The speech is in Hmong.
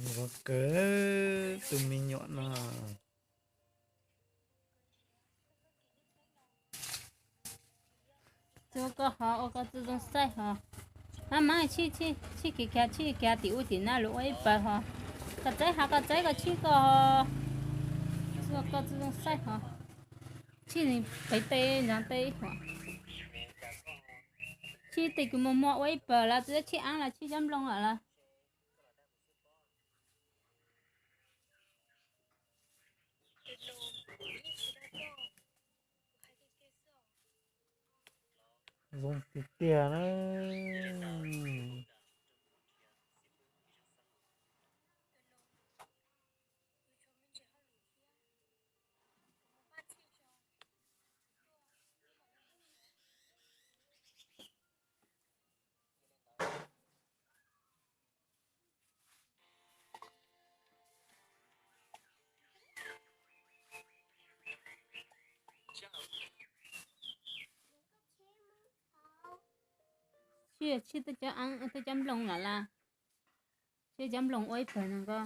Zoo kawg tus me nyuam no. Txua koj ho ua koj txuj zoo xaij ho. Hab mas tshij, tshij kiag, tshij kiag tim ub tim no lug ua ib pawg ho. Koj txaib ho, koj txaib koj tshij koj ho. Txua koj txuj zoo xaij ho. Tshij pem teb ntsav teb ho. Tshij tej kws muag muag ua ib pawg lawm, txua tshij aab los tshij cov nploog lawm lawm. Zoo tiag tiag na. Tshij, tshij tej cov nploog lawm lawm. Tshij cov nploog ua ib pawg no ko.